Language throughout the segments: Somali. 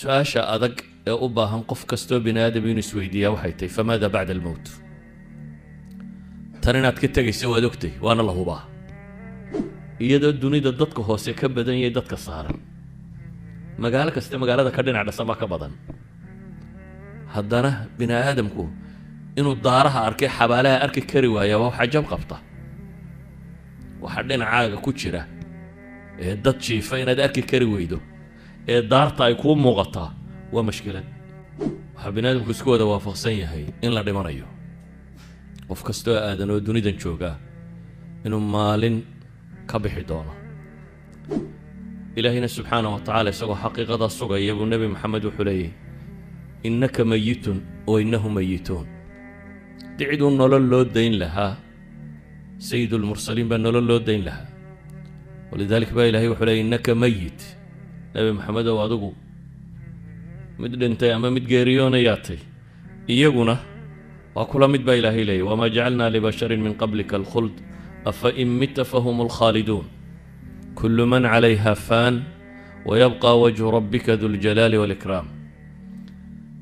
Su-aasha adag ee u baahan qof kastoo bini aadam inuu isweydiiyaa waxay tahay: فماذا بعد الموت؟ Tan inaad ka tegaysa waad ogtay, waana la hubaa, iyadoo dunida dadka hoose ka badan yahay dadka saaran, magaalo kasta magaalada ka dhinac dhasan baa ka badan, haddana bini aadamku inuu daaraha arkay xabaalaha arki kari waaya waa wax cajab qabta. Waxa dhinacaaga ku jira ee dad jiifa inaad arki kari weydo ee daarta ay kuu muuqataa waa mashkilad. Waxaa bini aadamku isku wada waafaqsan yahay in la dhimanayo, qof kastoo aadan oo dunidan joogaa inuu maalin ka bixi doono. Ilaahayna subxaana wa tacaala isagoo xaqiiqadaa sugaya buu Nebi Maxamed wuxuu leeyahy: إنك ميت وإنهم ميتون. Dii ciduu nolol loo dayn lahaa, سيد المرسلين baa nolol loo dayn lahaa. ولذلك baa ilahay wuxuu leeyay: إنك ميت. Nebi Maxamedow, adigu mid dhintay ama mid geeriyoonayaatay, iyaguna waa kula mid baa Ilaahay leeyay. وما جعلنا لبشر من قبلك الخلد أفإن مت فهم الخالدون. كل من عليها فان ويبقى وجه ربك ذو الجلال والإكرام.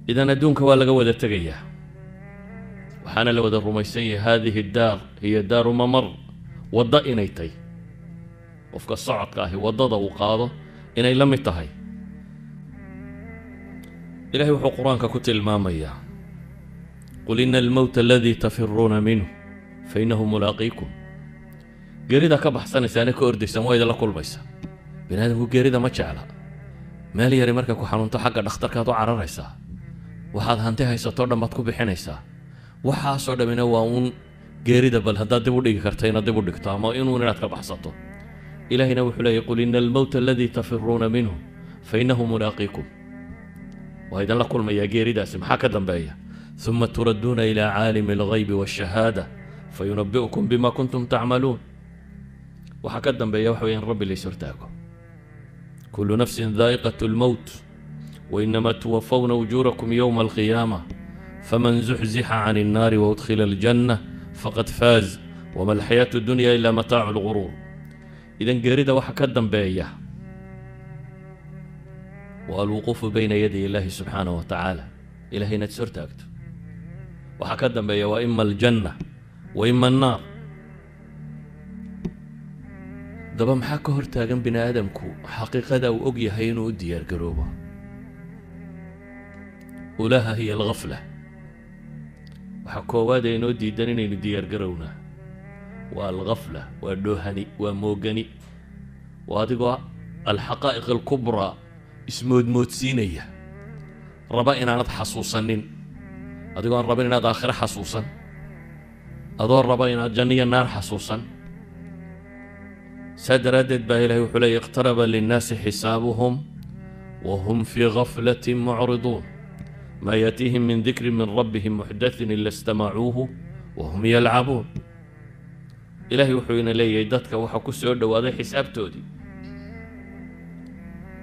إذن adduunka waa laga wada tegayaa, waxaana la wada rumaysan yahay هذه الدار هي دار ممر, waddo inay tay, qofka socodka ahi waddada uu qaado inay la mid tahay. Ilahay wuxuu Qur-aanka ku tilmaamayaa: قل إن الموت الذي تفرون منه فإنه ملاقيكم. Geerida ka baxsanaysaane ka ordaysaan waa idinla kulmaysa. Bini aadamku geerida ma jecla. Meel yari markay ku xanuunto, xagga dhakhtarkaad u cararaysaa, waxaad hanti haysatoo dhan baad ku bixinaysaa. Waxaasoo dhammina waa uun geerida bal haddaad dib u dhigi karta inaad dib u dhigto ama inuun inaad ka baxsato. Ilahina wuxuu leeyay: قل إن الموت الذي تفرون منه فإنه ملاقيكم. Waa idinla kulmayaa geeridaasi. Maxaa ka dambeeya? ثم تردون إلى عالم الغيب والشهادة فينبئكم بما كنتم تعملون. Waxaa ka dambeeya waxa weya in Rabbi lays hortaago. كل نفس ذائقة الموت وإنما توفون أجوركم يوم القيامة فمن زحزح عن النار وأدخل الجنة فقد فاز وما الحياة الدنيا إلا متاع الغرور. إذن geerida waxa ka dambeeya waa الوقوف بين يدي الله سبحانه وتعالى, Ilahay inaad is hortaagto. Waxaa ka dambeeya waa إما الجنة وإما النار. Daba maxaa ka hortaagan bini aadamku xaqiiqada uu og yahay inuu u diyaar garoobo? أولاها هي الغفلة. Waxaa koowaad ee inoo diidan inaynu diyaar garownaa waa الغفلة, waa dhoohani, waa moogani, waa adigoo الحقائق الكبرى ismoodmoodsiinaya, raba inaanad xasuusanin, adigoo aan rabin inaad aakhiro xasuusan, adoo raba inaad janno iyo naar xasuusan. Saa daraaddeed baa Ilahay wuxuu leeyay: اقترب للناس حسابهم وهم في غفلة معرضون ما يأتيهم من ذكر من ربهم محدث إلا استمعوه وهم يلعبون. Ilaahay wuxuu ina leeyahay dadka waxaa ku soo dhowaaday xisaabtoodii,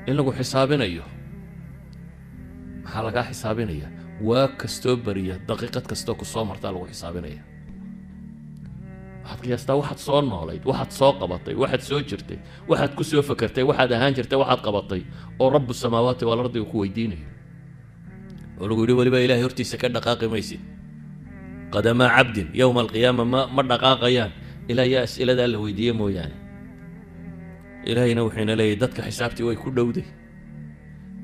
in lagu xisaabinayo. Maxaa lagaa xisaabinaya? Waa kastoo beriya, daqiiqad kastoo ku soo martaa lagu xisaabinaya. Waxaad qiyaastaa waxaad soo noolayd, waxaad soo qabatay, waxaad soo jirtay, waxaad ku soo fakertay, waxaad ahaan jirtay, waxaad qabatay oo رب السماوات والأرض uu ku weydiinayo oo lagu yidhi weliba Ilahay hortiisa ka dhaqaaqi maysid. قدما عبد يوم القيامة ma dhaqaaqayaan ilaa yaa as'iladaa la weydiiye mooyaane. Ilaahayna wuxuuna leeyahy dadka xisaabtii way ku dhowday,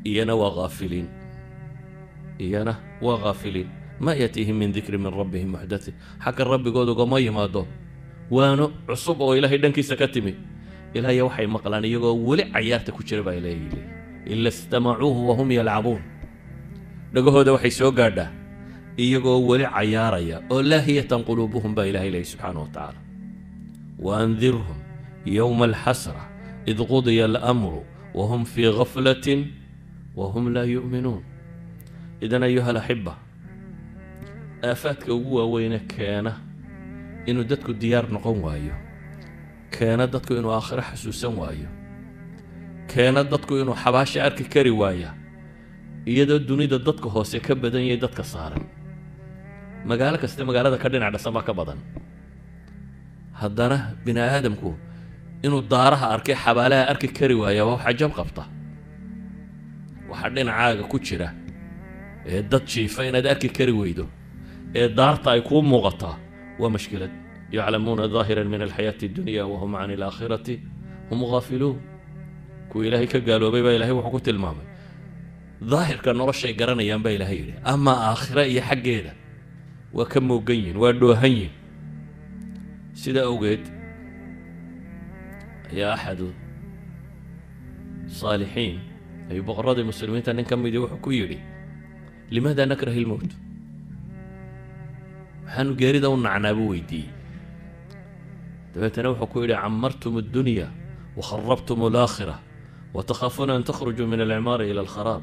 iyana waa haafiliin, iyana waa haafiliin. ما يأتيهم من ذكر من ربهم محدث, xagga rabbigood ugama yimaado waano cusub oo Ilaahay dhankiisa ka timi, ilaahya waxay maqlaan iyagoo weli cayaarta ku jira baa Ilaahay leeyahy. إلا استمعوه وهم يلعبون. Dhagahooda waxay soo gaadhaa iyagoo weli cayaaraya oo لاهية قلوبهم baa Ilahay leeyahy subxaana wa tacaala. وأنذرهم يوم الحسرة إذ قضي الأمر وهم في غفلة وهم لا يؤمنون. إذن أيها الأحبة, aafaadka ugu waaweyne keena inuu dadku diyaar noqon waayo, keena dadku inuu aakhiro xasuusan waayo, keena dadku inuu xabaasha arki kari waaya, iyadoo dunida dadka hoose ka badan yahay dadka saaran, magaalo kasta magaalada ka dhinac dhasan baa ka badan, haddana bini aadamku inuu daaraha arkay xabaalaha arki kari waaya waa wax cajab qabta. Waxaa dhinacaaga ku jira ee dad jiifa inaad arki kari weydo ee daarta ay kuu muuqataa waa mashkilad. Yaclamuuna daahiran min alxayaati addunya wahum can alaakhirati hum gaafiluun. Kuwa Ilaahay ka gaaloobay baa Ilahay wuxuu ku tilmaamay daahirka noloshay garanayaan baa Ilaahay yidhi, ama aakhira iyo xaggeeda waa ka moogan yihin, waa dhoohan yihin. Sidaa awgeed ayaa axadu saalixiin ayuu boqorradii muslimiinta nin ka midii wuxuu ku yidhi: limaada nakrahi ilmowt? Maxaanu geerida u nacnaa buu weydiiyey. Dabeetana wuxuu ku yidhi: camartum addunya wakharabtum alaakhira watakhaafuuna an takhrujuu min alcimaari ila alkharaab.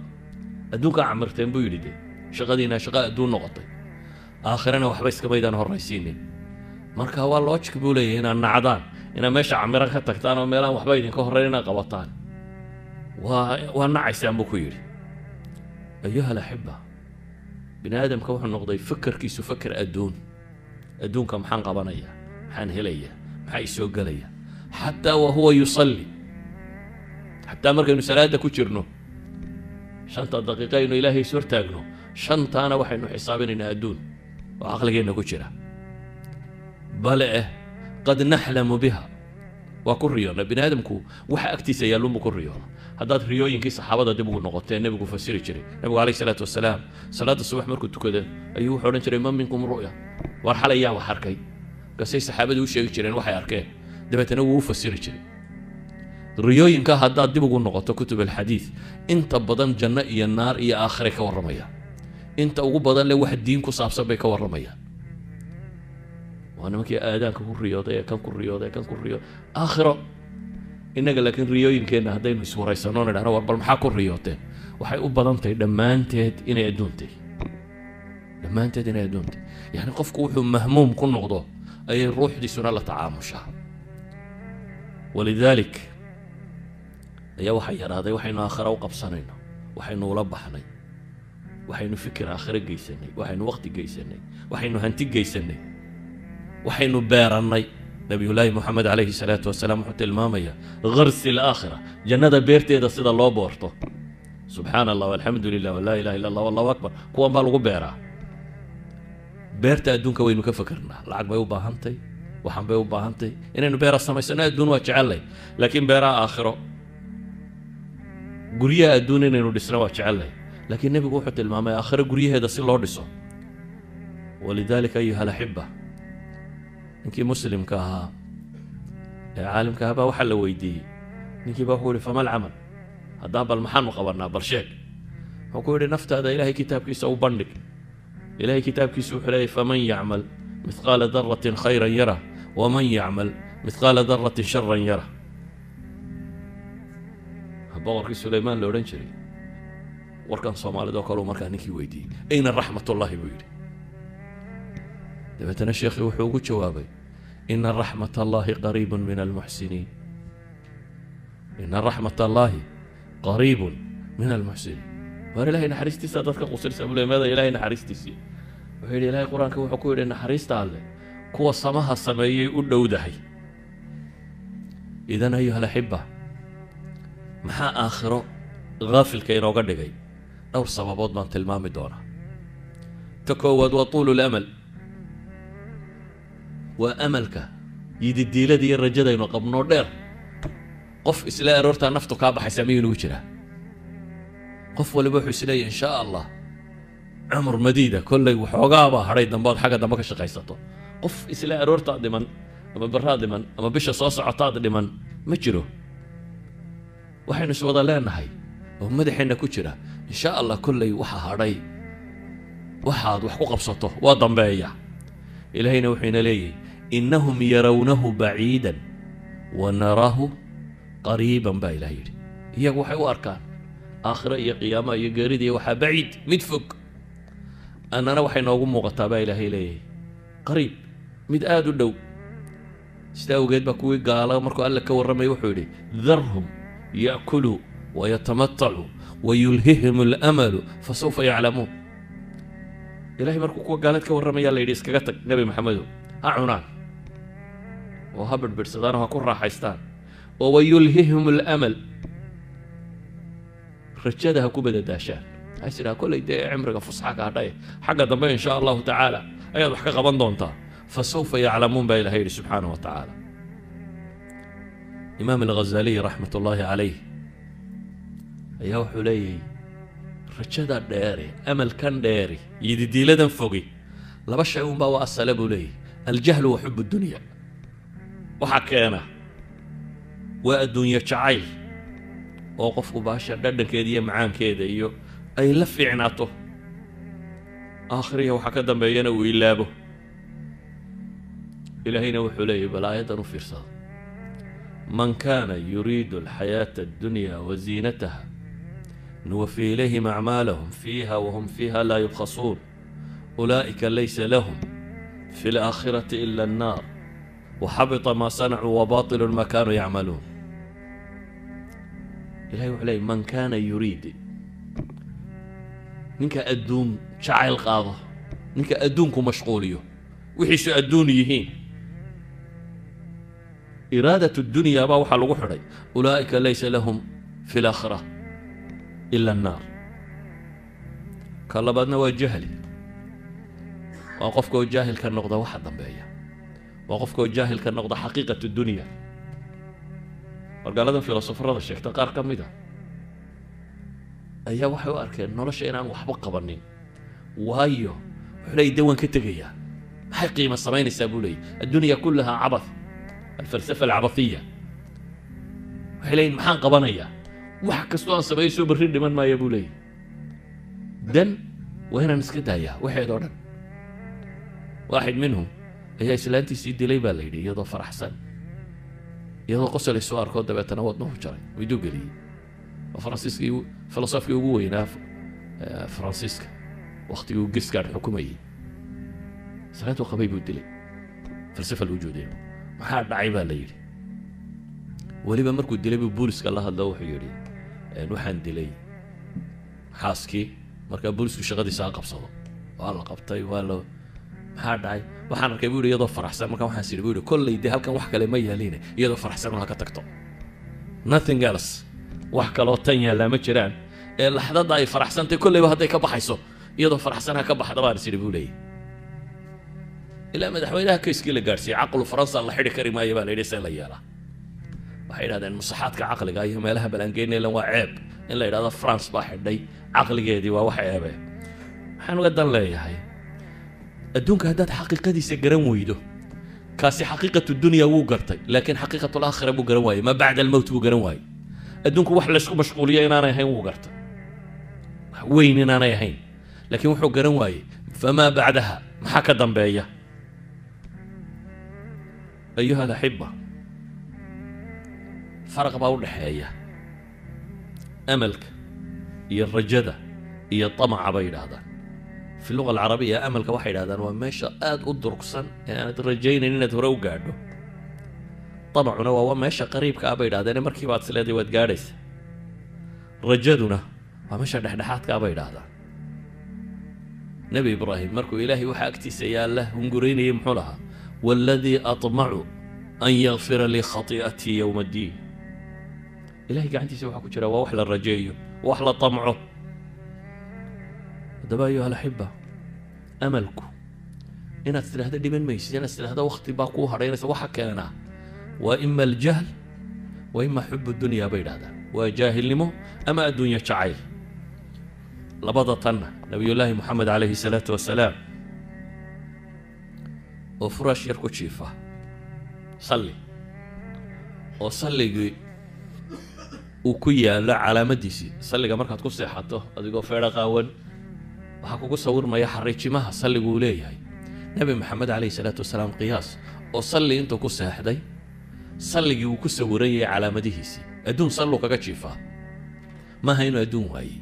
Adduunkaa camirteen buu yidhi, dee shaqadiinaa shaqa adduun noqotay, aakhirana waxba iskamaydaan horraysiinin. Marka waa logic buu leeyahay inaad nacdaan, inaad meesha camiran ka tagtaan oo meelaan waxba idinka horreyn inaad qabataan, waa nacaysaan buu ku yidhi. Ayuha alaxiba, bini aadamka wuxuu noqday fakerkiisu faker adduun. Adduunka maxaan qabanaya, maxaan helaya, maxaa isoo gelaya? Xataa wa huwa yusalli, xataa markaynu salaada ku jirno, 5ta daqiiqa aynu Ilaahay is hortaagno, 5taana waxaynu xisaabinaynaa adduun oo caqligeenna ku jira. Bale qad naxlamu biha, waa ku riyoona. Bini aadamku waxa agtiisa yaallunbu ku riyoona. Haddaad riyooyinkii saxaabada dib ugu noqotee nebigu fasiri jiray, nebigu calayhi salaatu wasalaam salaadda subax markuu tukado ayuu wuxuu odhan jiray: man minkum ru'ya? War xalay yaa wax arkay? Markaasay saxaabadu u sheegi jireen waxay arkeen, dabeetana wuu u fasiri jiray riyooyinka. Haddaad dib ugu noqoto kutub alxadiid, inta badan janno iyo naar iyo aakhiray ka warramayaan. Inta ugu badan le wax diin ku saabsan bay ka warramayaan. Waa nimankii aadaanka ku riyooday ee kan ku riyooday ee kan ku riyooday aakhiro. Innaga laakiin riyooyinkeenna haddaynu iswaraysanno nidhahno war bal maxaa ku riyooteen, waxay u badan tahay dhammaanteed inay adduuntay, dhammaanteed inay adduuntay. Yacni qofku wuxuu mahmuum ku noqdo ayay ruuxdiisuna la tacaamushaa. Walidaalik ayaa waxaa yaraaday waxaynu aakhira u qabsanayno, waxaynu ula baxnay, waxaynu fikir aakhiro geysanay, waxaynu waqti geysanay, waxaynu hanti geysanay, waxaynu beerannay. Nabiyullaahi Moxamed calayhi salaatu wasalaam wuxuu tilmaamayaa gharsi alaakhira, jannada beerteeda sida loo boorto. Subxaana Allah, alxamdu lilah, walaa ilaha illa Allah, allahu akbar, kuwan baa lagu beeraa. Beerta adduunka waynu ka fakernaa, lacag bay u baahantay, waxaan bay u baahantay inaynu beera samaysano. Adduun waa jecellay, laakiin beeraha aakhiro, guryaha adduun inaynu dhisno waa jecellay, laakiin nebigu wuxuu tilmaamay aakhiro guryaheeda si loo dhiso. Walidaalika ayuha alaxiba, ninkii muslimka ahaa ee caalimka ahaa baa waxaa la weydiiyey, ninkii baa wuxuu yihi: fama alcamal? Haddaan bal maxaanu qabanaa, bal sheeg. Wuxuu ku yidhi: naftaada Ilaahay kitaabkiisa u bandhig. Ilahay kitaabkiisa wuxuu leeyahy: faman yacmal mithqaala daratin khayran yarah waman yacmal mithqaala daratin sharan yarah. Boqorkii Sulaymaan la odhan jiray warkan soomaalida oo kale uu markaa ninkii weydiiyey: ayna raxmatullahi? buu yidhi. Dabeetana sheekhii wuxuu ugu jawaabay: ina raxmat allahi qariibun min almuxsiniin, ina raxmat allahi qariibun min almuxsiniin. Waar Ilahay naxariistiisa dadka qusinaysa buu le, meeda Ilahay naxariistiisii? Wuxuu yidhi: Ilahay qur-aanka wuxuu ku yidhi naxariista Alleh kuwa samaha sameeyey u dhowdahay. Idan ayuha alaxiba, maxaa aakhiro haafilka inooga dhigay? Dhowr sababood baan tilmaami doonaa. Ta koowaad waa tuulu lamal, waa amalka, yididiilada iyo rajadaynu qabnoo dheer. Qof isla aroortaa naftu kaa baxaysa miyuu inagu jiraa? Qof waliba wuxuu isleeyahy in shaa Allah cumur madiida, kolley waxoogaabaa hadhay dambe ood xagga dambe ka shaqaysato. Qof isla aroortaad dhiman ama baraad dhiman ama bisha soo socotaad dhiman ma jiro. Waxaynu is wada leenahay oo madaxeenna ku jira in shaa Allah kolley waxa hadhay waxaad wax ku qabsato waa dambeeya. Ilaahayna wuxuu ina leeyahy: innahum yarawnahu baciidan wa naraahu qariiban baa Ilaah yidhi. Iyagu waxay u arkaan aakhiro iyo qiyaamaha iyo geerida iyo waxaa baciid, mid fog, annana waxay noogu muuqataa baa Ilaahay leeyahay qariib, mid aada u dhow. Sidaa awgeed baa kuwii gaala markuu Alle ka warramay wuxuu yidhi: dharhum ya'kuluu wayatamatacuu wayulhihim alamalu fasawfa yaclamuun. Ilahay markuu kuwa gaaleed ka warramayaa la yidhi: iskaga tag Nebi Maxamedow, ha cunaan oo ha birbirhsadaan oo ha ku raaxaystaan oo wayulhihim alamal. Rajada ha ku badadaashaan, waxay sidhaa kollay dee cimriga fusxa ka hadhay, xagga dambe in sha Allahu tacaala ayaad wax ka qaban doontaa. Fasawfa yaclamuun baa Ilahay yidhi subxaanahu wa tacaala. Imaam Alghazaliy raxmat ullaahi calayh ayaa wuxuu leeyahay rajada dheere, amalkan dheeri, yididiiladan fogi, laba shay unbaa u asale buu leeyahy: aljahlu wa xub dunya. Waxaa keena waa adduunyo jacayl oo qofku baasha dhadhankeeda iyo macaankeeda iyo ay la fiicnaato, aakhiriya waxaa ka dambeeyana uu ilaabo. Ilaahayna wuxuu leeyahy, bal aayaddan u fiirsada: man kana yuriidu alxayaata addunya waziinataha nuwafi ilayhim acmaalahum fiiha wahum fiiha laa yubkhasuun ulaa'ika laysa lahum fi alaakhirati ila annaar waxabita ma sanacuu wabaatilu ma kanuu yacmaluun. Ilahay wuxuu leeyay man kaana yuriid, ninka adduun jacayl qaado, ninka adduunku mashquuliyo, wixiisu adduun yihiin, iraadat dunya baa waxaa lagu xidhay ulaa'ika laysa lahum fi alaakhira ila annaar. Ka labaadna waa jahli, waa qofka oo jaahilka noqda waxa dambeeya, waa qofka oo jaahilka noqda xaqiiqat dunya. Wargaaladan filosofarada sheegta qaar ka mid a ayaa waxay u arkeen nolosha inaan waxba qabanin, waayo wuxuu leeyay de waan ka tegayaa, maxay qiimo samaynaysaa buu leeyay, addunya kullaha cabath, alfalsafa alcabathiya. Waxay leeyihin maxaan qabanayaa, wax kastoo aan sameeyo soo berri dhiman maaya buu leeyay, dan waa inaan iska daayaa waxeed oo dhan. Waaxid minhum ayaa islaantiisii dilay baa la yidhi, iyadoo faraxsan, iyadoo qosol isu arkoo, dabeetana wadnuhu jaray, wayduu geliyey. Waa faransiiskii, filosofkii ugu weynaa Faransiiska waktigii uu Giscard xukumayey. Islaantuu qabay buu dilay, falsafa lwujuudiya. Maxaa dhacay baa la yidhi. Weliba markuu dilay buu booliska la hadlo, wuxuu yidhi waxaan dilay xaaskii. Markaa boolisku shaqadiisa ha qabsado, waa la qabtay, waa la maxaa dhacay? Waxaan arkay buu yidhi iyadoo faraxsan, markaa waxaan sidhi buu yidhi kolley dee halkan wax kale ma yaaline, iyadoo faraxsan un ha ka tagto, nothing else, wax kaloo tan yaallaa ma jiraan, ee laxdada ay faraxsantay kolleyba hadday ka baxayso iyadoo faraxsan ha ka baxda baan sidhi buu leeyahy. Ilaa madaxweynaha kayskii la gaadhsiiyey, caqlu Faransa la xidhi kari maayo baa la yidhi, see la yeelaa? Waxay yidhahdeen musaxaadka caqliga iyo meelaha balangeynaylan waa ceeb in la yidhahdo France baa xidhay caqligeedii, waa wax ceebe. Waxaan uga dan leeyahay adduunka haddaad xaqiiqadiisa garan weydo, kaasi xaqiiqatu dunya wuu gartay, laakiin xaqiiqatu alaakhira buu garan waayey, ma bacda almowt buu garan waayey. Adduunku wax laysku mashquuliyo inaanay ahayn wuu gartay, wax weyn inaanay ahayn, laakiin wuxuu garan waayey famaa bacdaha, maxaa ka dambeeya. Ayuha alaxiba, faraq baa u dhexeeya amalka iyo rajada iyo tamaca bay yidhaahdaan fi luga alcarabiya. Amalka waxay yidhahdaan waa meesha aada u durugsan ee aanad rajaynayn inaad hore u gaadho. Tamacuna waa meesha qariibka ah bay yidhahdeen, ee markiiba aad isleedahay waad gaadhaysa. Rajaduna waa meesha dhexdhexaadka ah bay yidhaahdaan. Nebi Ibraahim markuu Ilaahay waxa agtiisa yaalla hunguraynayay muxuu lahaa? Waaladii aطmacu an yakfira lii khati'atii yowma addiin. Ilahay gacantiisa waxaa ku jira waa wax la rajeeyo, wax la tamco. Haddaba ayuha alaxiba, amalku inaad tidhahdo dhiman maysid, inaad tidhahdo wakti baa kuu hadhaynaysa, waxa keenaa waa ima aljahl wa ima xub dunya bay yidhahdaan, waa jaahilnimo ama adduunyo jacayl. Labada tanna Nabiyullaahi Moxamed calayhi salaatu wasalaam oo furaash yar ku jiifa salli, oo salligii uu ku yaallo calaamadiisii, salliga markaad ku seexato adigoo feedha qaawan waxaa kugu sawirmaya xariijimaha salligu uu leeyahay. Nebi Maxamed calayhi salaatu wasalaam qiyaas oo salli intuu ku seexday salligii uu ku sawiran yahay calaamadihiisii, adduun salluu kaga jiifaa, maaha inuu adduun waayey.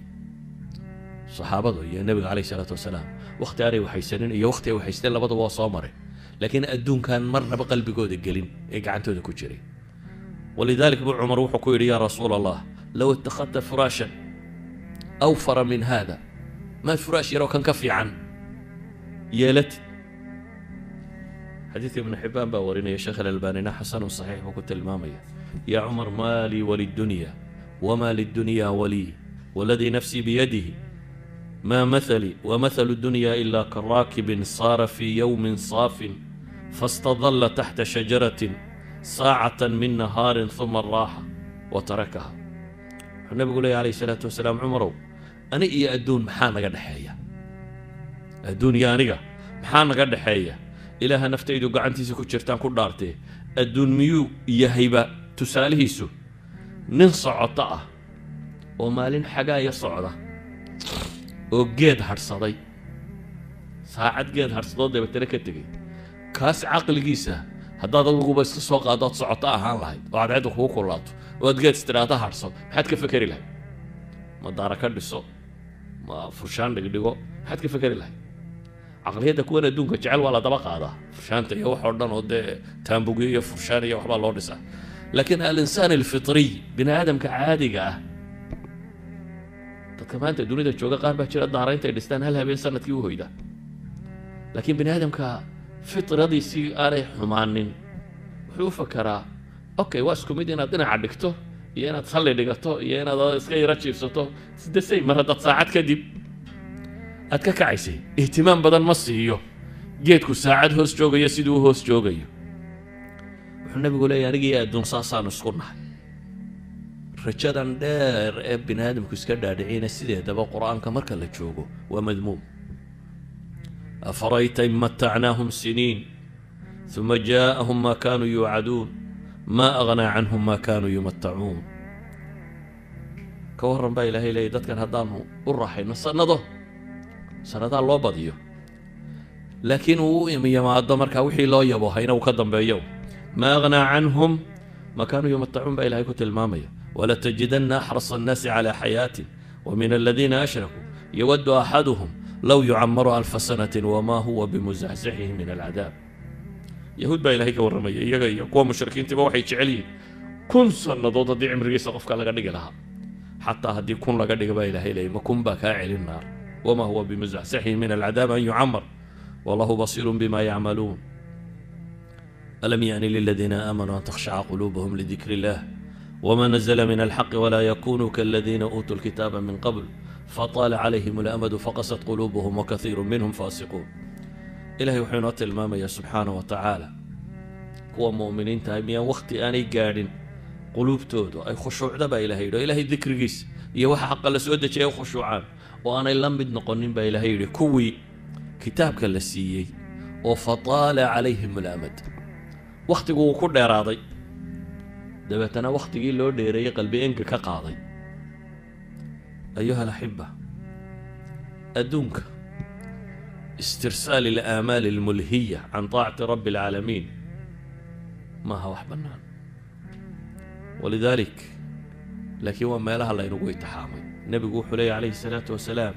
Saxaabadu iyo nebiga calayhi salaatu wasalaam wakhti aanay waxaysanin iyo wakhti ay waxaysteen labadaba waa soo maray, laakiin adduunkan marnaba qalbigooda gelin ee gacantooda ku jiray. Walidalik buu Cumar wuxuu ku yidhi: yaa rasuul Allah, low ittakhadta furaashan awfara min hada, maad furaash yaroo kan ka fiican yeelatid. Xadiidka Ibnu Xibbaan baa warinaya, Sheekh Alalbaanina xasanun saxiix buu ku tilmaamaya. Yaa Cumar, maa lii walidunya wamaa lidunya walii Waladii nafsii biyadihi ma mathalii wamathalu dunya ila karaakibin saara fii yowmin saafin fastadalla taxta shajaratin saacatan min nahaarin uma raaxa wa tarakaha. Wuxuu nabigu leeyahy calayhi salaatu wasalaam, Cumarow, ani iyo adduun maxaa naga dhexeeya? Adduun iyo aniga maxaa naga dhexeeya? Ilaaha naftaydu gacantiisa ku jirtaan ku dhaartee, adduun miyuu yahayba tusaalihiisu nin socoto ah oo maalin xagaaya socda oo geed hadhsaday, saacad geed hadhsadoo dabeetana ka tegey? Kaas caqligiisa haddaad adiguba iska soo qaado ood socoto ahaan lahayd oo cadceedda kugu kulaato oo aad geed istiraata hadhso, maxaad ka fekeri lahayd? Ma daara ka dhiso? Ma furshaan dhigdhigo? Maxaad ka fekeri lahayd? Caqliyadda kuwan adduunka jecel waa la daba qaadaa, furshaanta iyo wax oo dhan oo dee taambugyo iyo furshaan iyo waxbaa loo dhisaa. Laakiin alinsaan alfitriy, bini aadamka caadiga ah, dadka maanta dunida jooga qaar baa jira daara intay dhistaan hal habeen sanadkii u hoyda. Laakiin bini aadamka fitradiisii aanay xumaanin wuxuu u fakaraa, okay, waa isku mid inaad dhinaca dhigto iyo inaad salli dhigato iyo inaad iska yaro jiifsato sidasay, mar haddaad saacad kadib aad ka kacaysay. Ihtimaam badan ma siiyo geedku saacad hoos joogayo siduu u hoos joogayo. Wuxuu nabigu leeyahy, aniga iyo adduun saasaanu isku nahay. Rajadan dheer ee bini aadamku iska dhaadhicina sideedaba Qur-aanka marka la joogo waa madmuum. Afarayta in matacnaahum siniin uma jaa'ahum ma kaanuu yuucaduun ma agnaa canhum ma kaanuu yumatacuun. Ka warran baa Ilaahay leeyay, dadkan haddaanu u raaxayno sanado, sanadaa loo badiyo, laakiin uu u yimaado markaa wixii loo yabo hayna uu ka dambeeyo, ma agnaa canhum ma kaanuu yumatacuun baa Ilahay ku tilmaamaya. Walatajidanna axrasa annaasi calaa xayaatin wa min aladiina ashrakuu yawaddu axaduhum low yucamaru alfa sanatin wamaa huwa bimuzaxzixihi min alcadaab. Yahuud baa Ilahay ka warramaya, iyaga iyo kuwa mushrikiintiiba waxay jecel yihiin 1000 sannadood haddii cimrigiisa qofka laga dhigi lahaa. Xataa haddii 1000 laga dhiga baa Ilahay leeyay, ma 1000 baa kaa celin naar? Wamaa huwa bimuzaxzixihi min alcadaab an yucamar wallahu basiirun bima yacmaluun. Alam yaani liladiina aamanuu an takhshaca quluubuhum lidikri illah wma nazla min alxaqi walaa yakunuu kaladiina uutuu lkitaaba min qabl fataala calayhim alamadu faqasat quluubuhum wakathiiru minhum faasiquun. Ilahay wuxuu inoo tilmaamayaa subxaanah wa tacaala, kuwa mu'miniintahay miyaan wakhti aanay gaadhin quluubtoodu ay khushuucda baa Ilahay yidhi, oo Ilahay dikrigiisa iyo waxa xaqa la soo dejiyay ay u khushuucaan oo aanay la mid noqonin baa Ilahay yidhi kuwii kitaabka la siiyey oo fataala calayhim alamad, wakhtigu wuu ku dheeraaday, dabeetana wakhtigii loo dheereeyey qalbi enga ka qaaday. Ayuha alaxiba, adduunka istirsaal ilaamaali almulhiya can taacati rabbi alcaalamiin maaha wax bannaan, walidalik laakiin waa meelaha laynagu itixaamay. Nebigu wuxuu leeyay calayhi salaatu wasalaam,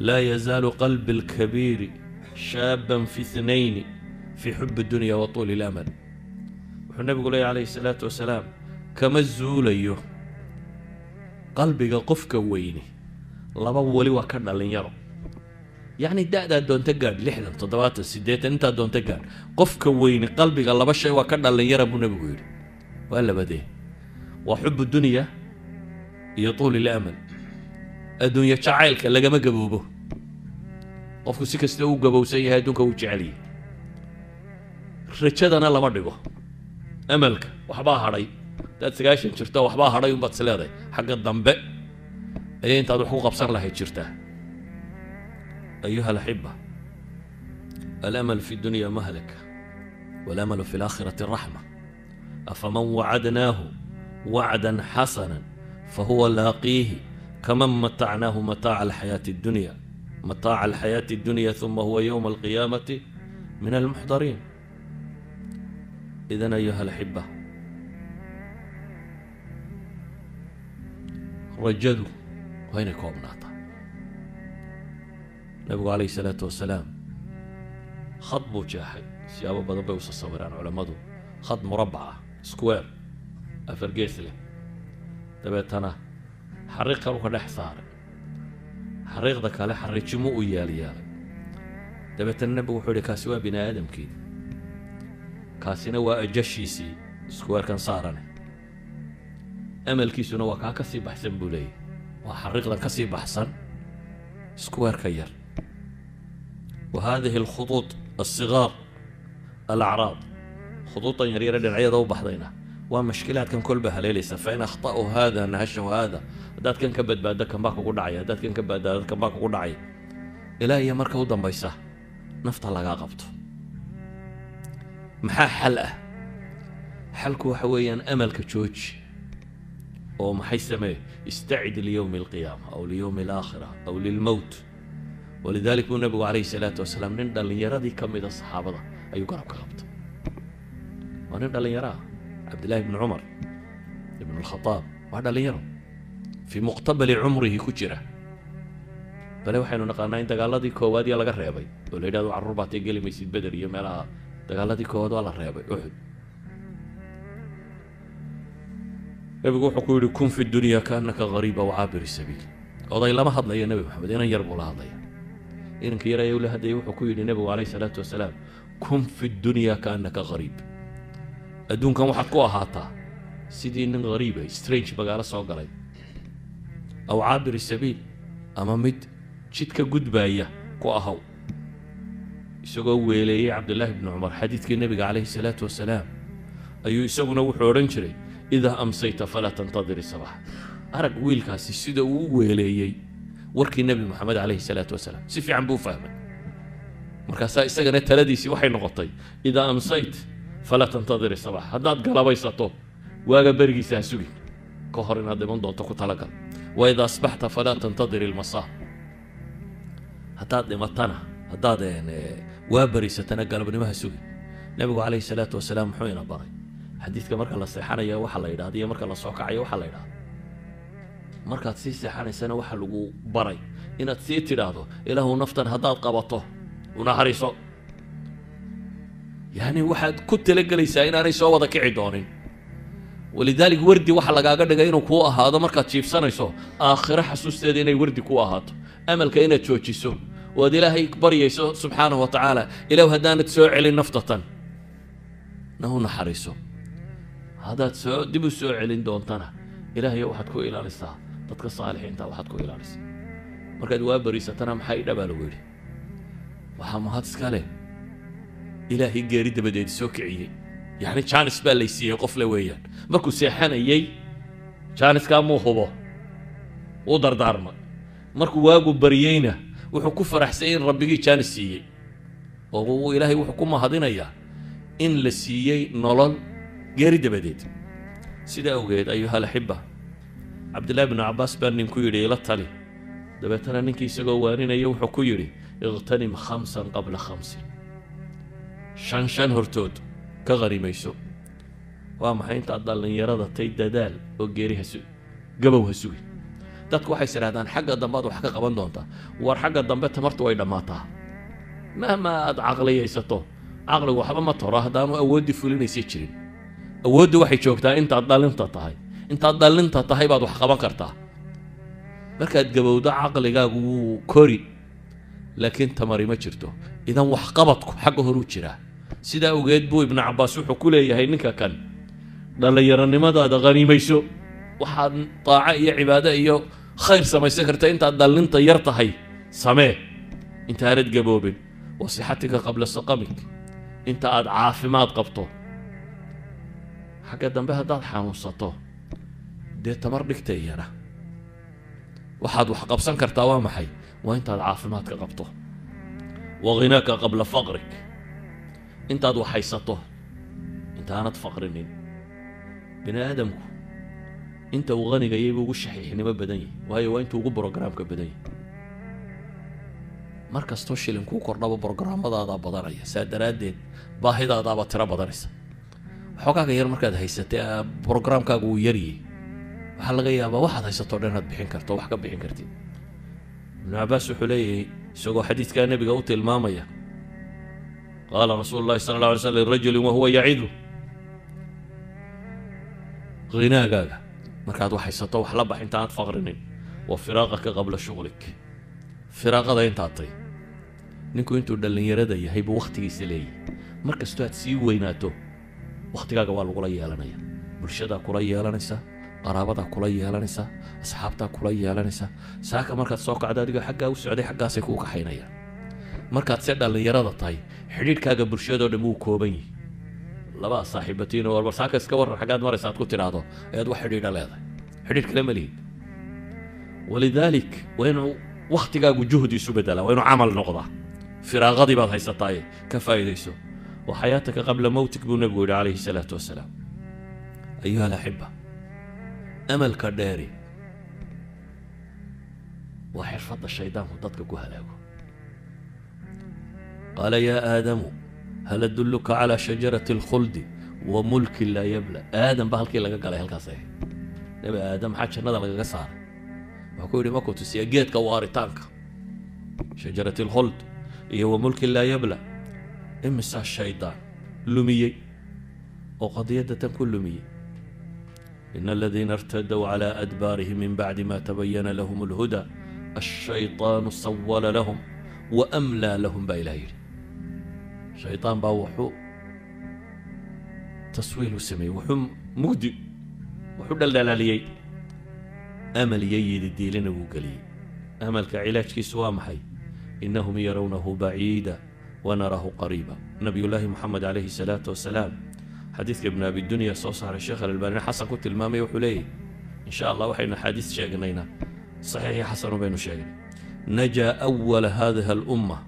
laa yazaalu qalbi alkabiiri shaaban fi ithnayni, fi xubi dunya wa tuuli ilamal. Wuxuu nebigu leeyay calayhi salaatu wasalaam, kama zuulayo qalbiga qofka weyni laba, weli waa ka dhalinyaro. Yacni da-daad doonto gaadh, 60, 70, 80, intaad doonto gaadh, qofka weyni qalbiga laba shay waa ka dhalinyara buu nebigu yidhi. Waa labadee? Waa xubu dunya iyo tuuli ilamal. Adduunyo jacaylka lagama gaboobo, qofku si kasta uu gabowsan yahay adduunka wuu jecel yahay. Rajadana lama dhigo, amalka waxbaa hadhay. Haddaad 90 jirto waxbaa hadhay unbaad is leedahay, xagga dambe ayay intaad wax ku qabsan lahayd jirtaa. Ayuha alaxiba, alamal fi dunya mahlaka walamalu fi alaakhirati raxma. Afaman wacadnaahu wacdan xasana fahuwa laaqiihi kaman matacnaahu mataaca alxayaati addunya mataaca alxayaati addunya uma huwa yowma alqiyaamati min almuxdariin. Idan ayuha alaxiba, rajadu waa inay koobnaataa. Nabigu calayhi salaatu wasalaam khad buu jeexay, siyaabo badan bay usa sawiraan culammadu, khad murabbac ah, square afar gees leh, dabeetana xariiq kalu ka dhex saaray, xariiqda kale xariijimo u yaalyaalay. Dabeetana nebigu wuxuu yihi, kaasi waa bini aadamkii, kaasina waa ajashiisii squarekan saarane, amalkiisuna waa kaa ka sii baxsan buu leeyahy. Waa xariiqdan ka sii baxsan square-ka yar. Wa hadihi alkhutuut alsigaar alacraad, khutuutan yaryare dhinacyada u baxdayna waa mashkilaadkan kolba haleelaysa. Fain akhta'u hada nahashahu hada, haddaad kan ka badbaado kan baa kugu dhacaya, haddaad kan ka badbaado kan baa kugu dhacaya, ilaa iyo marka u dambaysa nafta lagaa qabto. Maxaa xal ah? Xalku waxa weeyaan amalka jooji oo maxay samee? Istacid liyowmi alqiyaama aw liyowmi alaakhira aw lilmowt. Walidalik buu nabigu calayhi salaatu wasalaam nin dhallinyaradii ka mida saxaabada ayuu garab ka qabtay. Waa nin dhallinyaro ah, Cabdillahi ibni Cumar ibn Alkhataab, waa dhallinyaro fii muqtabali cumrihi ku jira. Bale waxaynu naqaanaa in dagaaladii koowaad iyo laga reebay oo la yidhahdo carruur baatay, geli maysid Beder iyo meelaha. Dagaaladii koowaad waa la reebay, Uxud. Nabigu wuxuu ku yidhi: kun fi dunya kaannaka gariib aw caabiri sabiil. Oday lama hadlayo Nebi Maxamed, inan yar buu la hadlaya. Inanka yar ayuu la hadlayay. Wuxuu ku yidhi nebigu calayhi salaatu wasalaam: kun fi dunya kaannaka gariib, adduunkan waxaad ku ahaataa sidii nin gariiba, strange, magaalo soo galay, aw caabiri sabiil, ama mid jidka gudbaaya ku ahaw. Isagoo weeleeyey Cabdullaahi bni Cumar xadiidkii nebiga calayhi salaatu wasalaam ayuu isaguna wuxuu odhan jiray: idaa amsayta falaa tantadir sabax. Arag wiilkaasi sida uu u weeleeyey warkii Nebi Moxamed calayhi salaatu wasalaam, si fiican buu u fahmay. Markaasaa isagana taladiisii waxay noqotay: idaa amsayt falaa tantadir sabax, haddaad galabaysato waaga berigiisa ha sugin, ka hor inaad dhiman doonto ku talagal. Wa idaa asbaxta falaa tantadir ilmasaa, haddaad dhimatana, haddaad waa beriisatana galabnimo ha sugin. Nebigu calayhi salaatu wasalaam muxuu ina baray? Xadiidka marka la seexanayo waxa la yidhahda iyo marka la soo kacayo waxa la yidhahda. Markaad sii seexanaysana waxa lagu baray inaad sii tidhaahdo: ilaahu naftan haddaad qabato u naxariiso. Yani waxaad ku talagelaysaa inaanay soo wada kici doonin. Walidaalik wardi waxa lagaaga dhigay inuu kuu ahaado markaad jiibsanayso aakhiro xasuusteeda, inay wardi kuu ahaato, amalka inaad joojiso oo aad Ilaahay baryayso subxaanahu wa tacaala: ilahu haddaanad soo celin naftatan na u naxariiso, haddaad soo dib u soo celin doontana ilaahayo waxaad ku ilaalisaa dadka saalixiinta waxaad ku ilaalisaa. Markaad waa bariisatana maxay dhabaa lagu yidhi? Waxaa mahad iska leh Ilaahay geeri dabadeed soo kiciyey. Yacni jaanis baa lay siiyey qof le weeyaan. Markuu seexanayey jaaniskaa muu hubo, wuu dardaarma. Markuu waagu baryeyna wuxuu ku faraxsay in rabbigii jaanis siiyey, oo uu Ilaahay wuxuu ku mahadinayaa in la siiyey nolol geeri dabadeed. Sida awgeed, ayuha alaxiba, Cabdillahi bnu Cabbaas baa nin ku yidhi: ila tali. Dabeetana ninkii isagoo waaninaya wuxuu ku yidhi: iqtanim khamsan qabla khamsin, shan shan hortood ka qarimayso. Waa maxay? Intaad dhallinyarada tay dadaal oo geeri ha su gabow ha sugin. Dadku waxay is idhahdaan xagga dambe aad wax ka qaban doontaa. War xagga dambe tamartu way dhammaataa. Mahma aad caqliyaysato, caqligu waxba ma toro haddaanu awooddii fulinaysa jirin. Awooddu waxay joogtaa intaad dhalinta tahay. Intaad dhalinta tahay baad wax qaban kartaa. Markaad gabowdo caqligaagu wuu kori, laakiin tamari ma jirto. Idan waxqabadku xagga horuu jiraa. Sidaa awgeed buu Ibnu Cabbaas wuxuu ku leeyahay ninka kan: dhallinyaronimadaada khaniimayso, waxaad daaco iyo cibaado iyo khayr samaysan karta intaad dhallinta yar tahay samee, intaanad gaboobin. Wa sixatika qabla saqamik, inta aad caafimaad qabto. Xagga dambe haddaad xanuunsato dee tamar dhigta iyana. Waxaad wax qabsan kartaa waa maxay? Waa intaad caafimaadka qabto. Wa ghinaaka qabla faqrik, intaad wax haysato, intaanad faqrinin. Bini aadamku inta uu qanigayay buu ugu shaxiixnimo badan yahay, waayo waa intuu ugu programka badan yahay. Mar kastoo shilin kuu kordhaba programmadaadaa badanaya, saa daraaddeed baahidaadaaba tiro badanaysa. Waxoogaaga yar markaad haysatay programkaagu wuu yaryay. Waxaa laga yaabaa waxaad haysato dhan inaad bixin karto, wax ka bixin kartid. Ibnu Cabbaas wuxuu leeyahay isagoo xadiidkaa nebiga u tilmaamaya: qaala rasuulu llahi sala alla alay slam lirajulin wahuwa yacidu: khinaagaaga markaad wax haysato wax la bax intaanad faqrinin. Wa firaaqaka qabla shughlik, firaaqada intaad tay. Ninku intuu dhallinyarada yahay buu wakhtigiisa leeyahay. Mar kastoo aad sii weynaato wakhtigaaga waa lagula yeelanaya, bulshadaa kula yeelanaysa, Qaraabadaa kula yeelanaysa, asxaabtaa kula yeelanaysa. Saaka markaad soo kacdo adigoo xaggaa u socday, xaggaasay kuu kaxaynayaan. Markaad se dhallinyarada tahay, xidhiidhkaaga bulshadoo dhan wuu kooban yihi. Laba saaxiibatiin oo warbar saaka iska warran, xaggaad maraysa aad ku tidhaahdo ayaad wax xidhiidha leedahay, xidhiidh kale ma lihid. Walidaalik waa inuu wakhtigaagu juhdi isu bedelaa, waa inuu camal noqdaa. Firaaqadii baad haysataaye ka faa'iidayso. Wa xayaataka qabla mowtik buu nebigu yidhi calayhi salaatu wasalaam. Ayuha alaxiba, amalka dheeri waa xirfadda shaydaanku dadka ku halaago. Qaala yaa aadamu hal adulluka calaa shajarati alkhuldi wa mulkin laa yabla. Aadam ba halkii laga galay halkaas ahayd. Nebi Aadam maxaa jannada lagaga saaray? Wuxuu ku yidhi, markuu tusiya geedka waaritaanka, shajarati alkhuld iyo wa mulkin laa yabla. Imisaa shaydaan lumiyey oo qadiyadda tan ku lumiyey? In aladiina irtaduu calى adbaarihim min bacdi ma tabayana lahum alhuda ashayطaanu sawala lahum waamlaa lahum baa Ilaah yidhi. Shaydaan baa wuxuu taswiil u sameeyey, wuxuu mugdi wuxuu dhaldhalaaliyey, amal iyo yididiilina wuu geliyey. Amalka cilaajkiisu waa maxay? Inahum yarawnahu baciida wanaraahu qariiba. Nabiyullaahi Moxamed calayhi salaatu wasalaam, xadiidka Ibn Abi Dunya soo saaray, Sheekh Alalbaanina xasan ku tilmaamaya, wuxuu leeyahy, in sha Allah waxaynu axaadiis sheegnayna saxiixii xasanu baynu sheegnay, najaa awala hadihi alumma,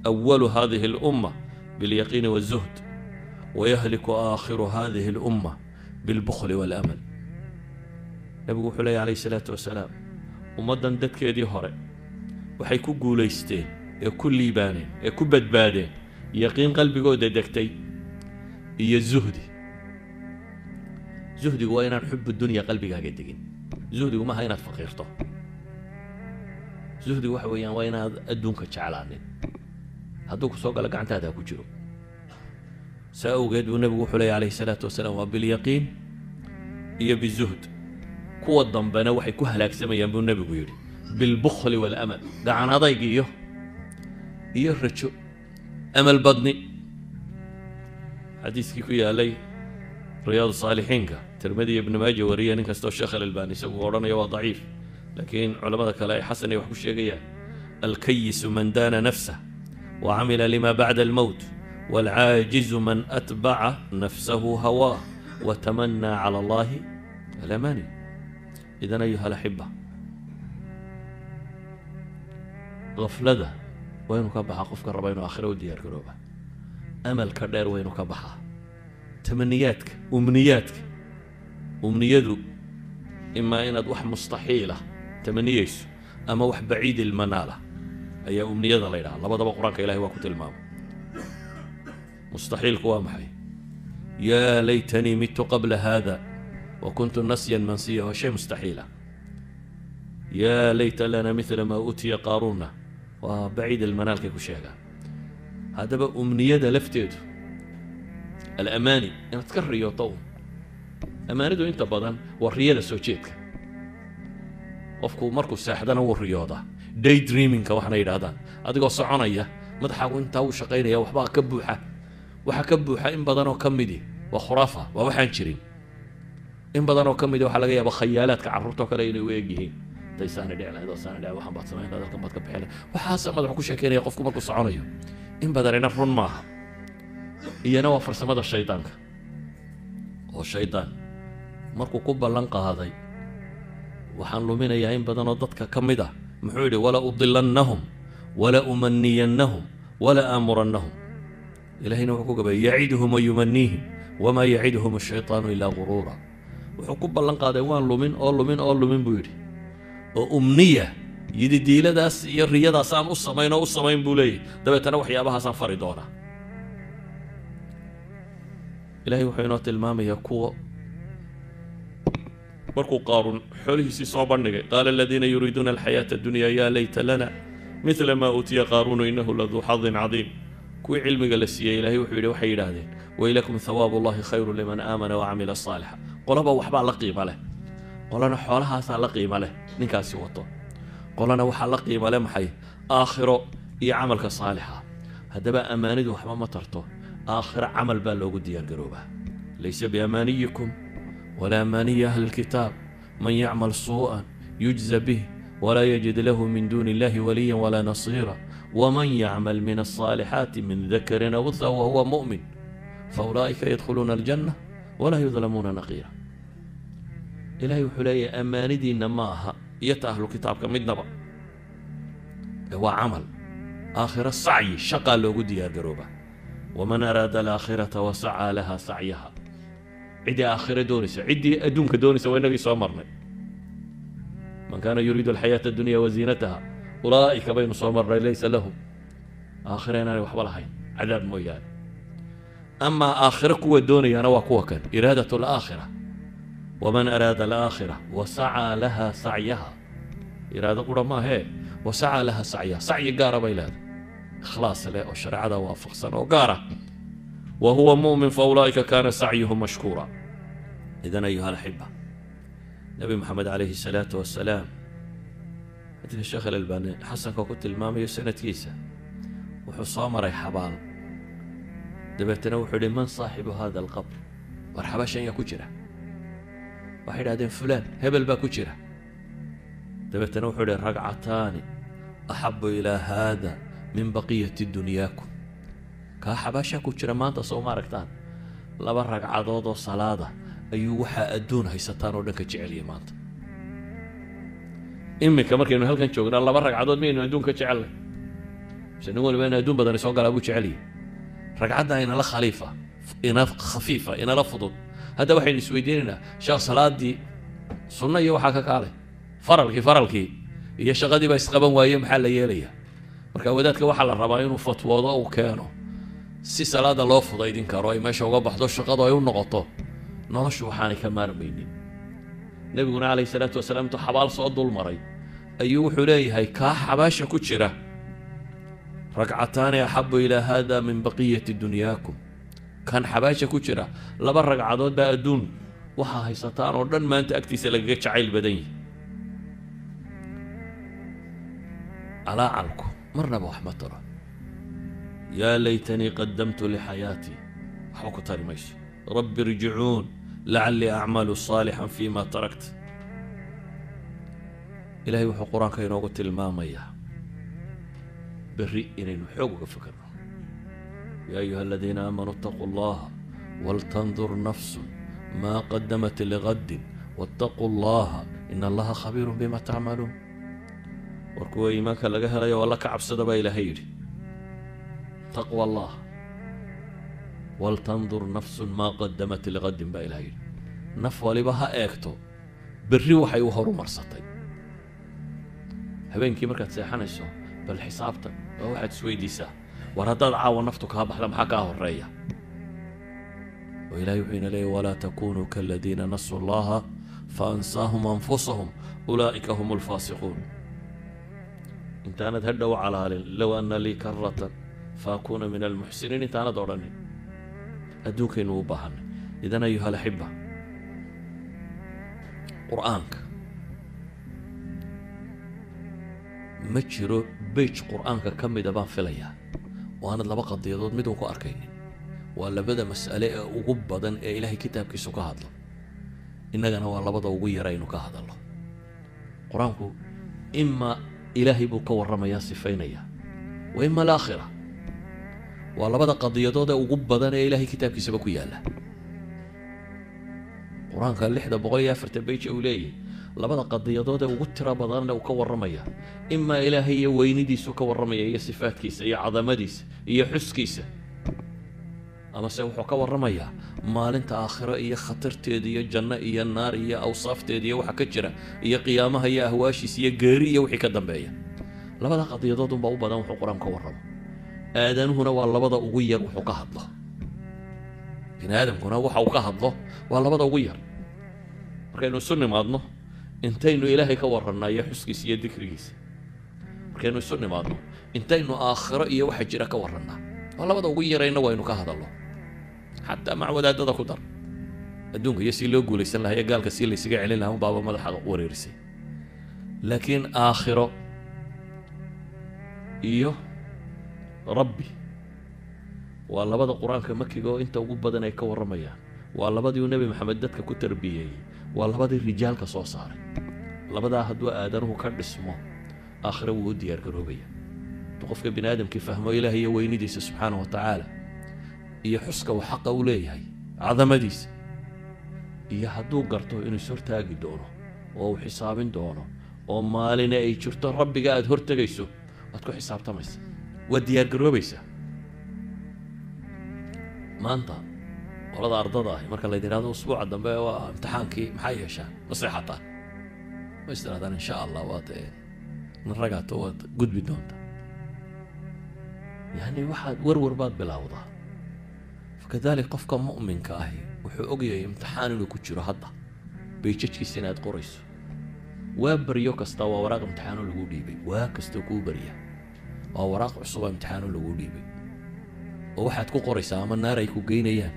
awalu hadihi alumma bilyaqiini wazuhd, wayahliku aakhiru hadihi alumma bilbukhli waalamal. Nebigu wuxuu leeyahy calayhi salaatu wasalaam, ummaddan dadkeedii hore waxay ku guulaysteen ee ku liibaaneen ee ku badbaadeen yaqiin qalbigooda degtay iyo zuhdi. Zuhdigu waa inaan xubu dunya qalbigaaga degin. Zuhdigu maaha inaad faqiirto. Zuhdigu waxa weeyaan waa inaad adduunka jeclaanin, hadduu ku soo galo gacantaada ha ku jiro. Saa awgeed buu nebigu wuxuu leeyahy calayhi salaatu wasalaam, waa bilyaqiin iyo bizuhd. Kuwa dambena waxay ku halaagsamayaan buu nebigu yidhi bilbukhli waalamal, gacan adayg iyo rajo amal badni. Xadiiskii ku yaalay Riyaad Saalixiinka, Tirmidi iyo Ibnu Maaja wariya, nin kastoo Sheekh Alalbani isagu odhanaya waa daciif, laakiin culamada kale ay xasan ay wax ku sheegayaan, alkayisu man daana nafsah wa camila lima bacda almowt, waalcaajizu man atbaca nafsahu hawaah watamanaa cala allahi alamani. Idan ayuha alaxiba, gaflada waa inuu ka baxaa qofka raba inuu aakhira u diyaar garooba. Amalka dheer waa inuu ka baxaa, tamaniyaadka, umniyaadka. Umniyadu imaa inaad wax mustaxiila tamaniyeyso ama wax baciid ilmanaala ayaa umniyada la ydhaha. Labadaba Qur-aanka Ilahay waa ku tilmaamay. Mustaxiilku waa maxay? Yaa laytanii mitu qabla hada wa kuntu nasyan mansiya, waa shay mustaxiila. Yaa layta lana mila maa uutiya qaaruuna waa baciid ilmanaalkay ku sheegaan. Haddaba umniyada lafteedu, alamaani, inaad ka riyooto un. Amaanidu inta badan waa riyada soo jeedka. Qofku markuu seexdana wuu riyoodaa, day dreamingka waxna yidhahdaan. Adigoo soconaya madaxaagu intaa wuu shaqaynaya, waxbaa ka buuxa. Waxaa ka buuxa in badanoo ka midi waa khuraafa, waa waxaan jirin. In badanoo ka midi waxaa laga yaaba khayaalaadka carruurtoo kale inay u eg yihiin. Intay saani dhici lahayd oo saani dhici, waxaan baad samayn lahayd, halkan baad ka bixi lahayd, waxaasa madaxu ku sheekeynaya qofku markuu soconayo. In badanina run maaha, iyana waa farsamada shaydaanka. Oo shaydaan markuu ku ballan qaaday waxaan luminayaa in badanoo dadka ka mid ah, muxuu yidhi? Wala udilannahum wala umaniyannahum wala aamurannahum. Ilahayna wuxuu ku gabayay yaciduhum wa yumaniihim wamaa yaciduhum ashaytaanu ilaa guruura. Wuxuu ku ballan qaaday waan lumin oo lumin oo lumin buu yidhi, oo umniya yididiiladaas iyo riyadaasaan u samayn oo u samayn buu leeyahy, dabeetana waxyaabahaasaan fari doonaa. Ilahay wuxuu inoo tilmaamayaa kuwa markuu Qaaruun xoolihiisii soo bandhigay, qaala aladiina yuriiduuna alxayaata addunya yaa layta lana midla maa uutiya qaaruunu inahu laduu xadin cadiim. Kuwii cilmiga la siiyey, Ilahay wuxuu yidhi, waxay yidhaahdeen waylakum hawaabu llahi khayru liman aamana wacamila saalixa. Qolaba waxbaa la qiimo leh. Qolana xoolahaasaa la qiimo leh ninkaasi wato, qolana waxaa la qiimo leh maxay? Aakhiro iyo camalka saalixa. Haddaba ammaanidu waxba ma tarto, aakhiro camal baa loogu diyaargaroobaa. Laysa biamaaniyikum walaa amaaniyi ahli lkitaab. Man yacmal suu'an yujza bih walaa yajid lahu min duuni illahi waliyan walaa nasiira waman yacmal min alsaalixaati min dakarin aw untha wahuwa mu'min faulaa'ika yadkhuluuna aljanna walaa yudlamuuna naqiira. Ilaahay wuxuu leeyahay ammaanidiinna ma aha iyo ta ahlu kitaabka midnaba, ee waa camal aakhiro, sacyi shaqaa loogu diyaargaroobaa. Waman araada alaakhirata wasacaa laha sacyaha, ciddii aakhiro doonaysa, ciddii adduunka doonaysa waa inagii soo marnay. Man kaana yuriidu alxayaata addunya waziinataha ulaa'ika baynu soo marnay, laysa lahum aakhira inaanay waxba lahayn cadaab mooyaane. Amaa aakhiro kuwa doonayaana waa kuwa kan iraadat alaakhira. Waman araada alaakhira wasacaa laha sacyaha, iraado qura maahee, wasacaa laha sacyaha, sacyi gaara bay leedahay, ikhlaas leh oo shareecada waafaqsan oo gaara, wa huwa mu'min faulaa'ika kaana sacyuhum mashkuura. Idan ayuha alaxiba, Nabi Maxamed calayhi salaatu wasalaam, xadiidka Sheekh Alalbani xasanka ku tilmaamayo sanadkiisa, wuxuu soo maray xabaal, dabeetana wuxuu yihi: man saaxibu hada alqabr? War xabaashan yaa ku jira? Waxay idhahdeen: fulaan, hebel baa ku jira. Dabeetana wuxuu yihi: ragcataani axabu ilaa haada min baqiyati dunyaakum. Kaa xabaashaa ku jira maanta soo ma aragtaan, 2 ragcadood oo salaada ayuu waxaa adduun haysataan oo dhan ka jeceliyay maanta. Iminka markaynu halkan joognaa 2 ragcadood miyaynu adduun ka jecelnay? Mise nin waliba in adduun badani soo galaa buu jeceliyay? Ragcadda inala khaliifa, ina khafiifa, inala fudud. Hadda waxaynu isweydiinaynaa sheekh, salaadii sunno iyo waxaa ka kaalay faralkii iyo shaqadii baa isqaban waaye, maxaa la yeelayaa? Marka wadaadka waxaa la rabaa inuu fatwoodo, uu keeno si salaada loo fudaydin karo, ay meesha uga baxdo, shaqadu ay u noqoto noloshu waxaanay ka maarmaynin. Nebiguna calayhi salaatu wasalaam intuu xabaal soo dul maray ayuu wuxuu leeyahay: kaa xabaasha ku jira, ragcataani axabu ilaa hada min baqiyati dunyaakum. Kan xabaasha ku jira 2 ragcadood baa adduun waxaa haysataan oo dhan maanta agtiisa lagaga jacayl badan yihi. Calaacalku marnaba wax ma taro. Yaa laytanii qadamtu lixayaatii, waxba ku tari mayso. Rabbi irjicuun lacallii acmalu saalixan fima tarakt. Ilahay wuxuu qur-aanka inoogu tilmaamayaa berri inaynu xoog uga fikirno. Yaa ayuha aladiina aamanuu itaquu allaha waltandur nafsun maa qadamat ligaddin waataquu allaha ina allaha khabiirun bima tacmaluun. War kuwa iimaanka laga helayo, alla ka cabsada baa Ilaahay yidhi, taqwa allah. Waltandur nafsun maa qadamat ligaddin baa Ilahay yidhi, naf waliba ha eegto berri waxay u horumarsatay. Habeenkii markaad seexanayso bal xisaabta waa waxaad isweydiisaa: war haddaad caawa naftu kaa baxda, maxaa kaa horeeya? Oo Ilahay wuxuu ina leeyay: walaa takunuu kaaladiina nasuu allaha faansaahum anfusahum ulaa'ika hum alfaasiquun. Intaanad hadhow calaalin low ana lii karatan faakuuna min almuxsiniin, intaanad odhanin, adduunkaynu u baahanay. Idan ayuha alaxiba, qur-aanka ma jiro bej qur-aanka ka mida baan filayaa oo aanad 2 qadiyadood midun ku arkaynin. Waa labada mas'ale ee ugu badan ee Ilaahay kitaabkiisu ka hadlo, innagana waa labada ugu yaraynu ka hadalno. Qur-aanku ima Ilaahay buu ka warramayaa, sifaynaya, wa ima alaakhira. Waa labada qadiyadood ee ugu badan ee Ilaahay kitaabkiisaba ku yaalla. Qur-aanka 604 beyj uu leeyahay, labada qadiyadood ee ugu tiro badanna uu ka warramaya, imaa Ilaahay iyo weynidiisu ka warramaya iyo sifaadkiisa iyo cadamadiisa iyo xuskiisa, amase wuxuu ka warramayaa maalinta aakhiro iyo khatarteeda iyo janno iyo naar iyo awsaafteeda iyo waxa ka jira iyo qiyaamaha iyo ahwaashiisa iyo geeri iyo wixii ka dambeeya. Labada qadiyadood unbaa u badan wuxuu qur-aanku ka warramo. Aadanuhuna waa labada ugu yar wuxuu ka hadlo. Bini aadamkuna waxa uu ka hadlo waa labada ugu yar. Markaynu isu nimaadno, intaynu Ilaahay ka warrannaa iyo xuskiisa iyo dikrigiisa? Markaynu isu nimaadno, intaynu aakhiro iyo waxa jira ka warrannaa? Waa labada ugu yarayna waynu ka hadalno, xataa mac wadaadada ku dar. Adduunka iyo si loo guulaysan lahaa iyo gaalka si laysaga celin lahaa unbaaba madaxa wareerisay, laakiin aakhiro iyo Rabbi waa labada qur-aanka makiga oo inta ugu badan ay ka warramayaan. Waa labadii uu Nebi Maxamed dadka ku tarbiyeeyey, waa labadii rijaalka soo saaray. Labadaa hadduu aadanuhu ka dhismo, aakhire wuu u diyaargaroobaya. Hadduu qofka bini aadamkii fahmo Ilaah iyo weynidiisa subxaanahu wa tacaala iyo xuska uu xaqa u leeyahay, cadamadiisa, iyo hadduu garto inuu is hortaagi doono oo uu xisaabin doono oo maalina ay jirto rabbiga aada hortegayso, waad ku xisaabtamaysa, waad diyaargaroobaysaa. Maanta qolada ardada ahi marka la yidhahdo usbuuca dambe waa imtixaankii, maxaa yeeshaan? Ma seexataan? Ma is tirahdaan insha Allah waad nin ragaato, waad gudbi doontaa? Yani waxaad warwar baad bilowdaa. Fakadalik qofka mu'minka ahi wuxuu ogyahay imtixaan inuu ku jiro hadda, bayjajkiisa inaad qorayso. Waa baryo kasta waa waraaq imtixaano lagu dhiibay, waa kastoo kuu barya waa waraaq cusub oo imtixaano lagu dhiibay, oo waxaad ku qoraysaa ama naar ay ku geynayaan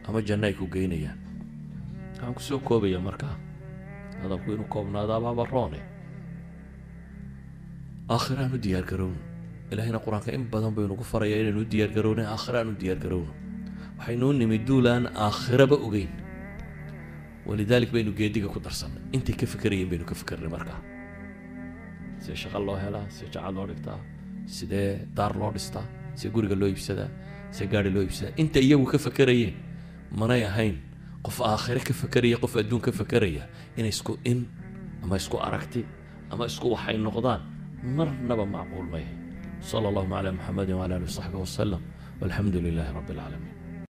ama janno ay ku geynayaan. Waxaan kusoo koobaya markaa, hadalku inuu koobnaadabaaba roone, aakhiraan u diyaar garowno. Ilaahayna Qur-aanka in badan baynu ku farayaa inaynu u diyaar garowno, aakhiraan u diyaar garowno. Waxaynuu nimi duulaan aakhiraba ogeyn, walidaalik baynu geediga ku darsannay. Intay ka fikerayeen baynu ka fikernay. Markaa sidee shaqo loo helaa, sidee jacad loo dhigtaa, sidee daar loo dhistaa, sidee guriga loo iibsadaa, sidee gaari loo iibsadaa, inta iyagu ka fekerayeen manay ahayn. Qof aakhire ka fekeraya, qof adduun ka fekeraya, inay isku in ama isku aragti ama isku waxay noqdaan marnaba macquul mayahay. Sala allahuma calaa Muxamedin wcala alihi wasaxbihi wasalam, walxamdu lilaahi rabbi alcaalamiin.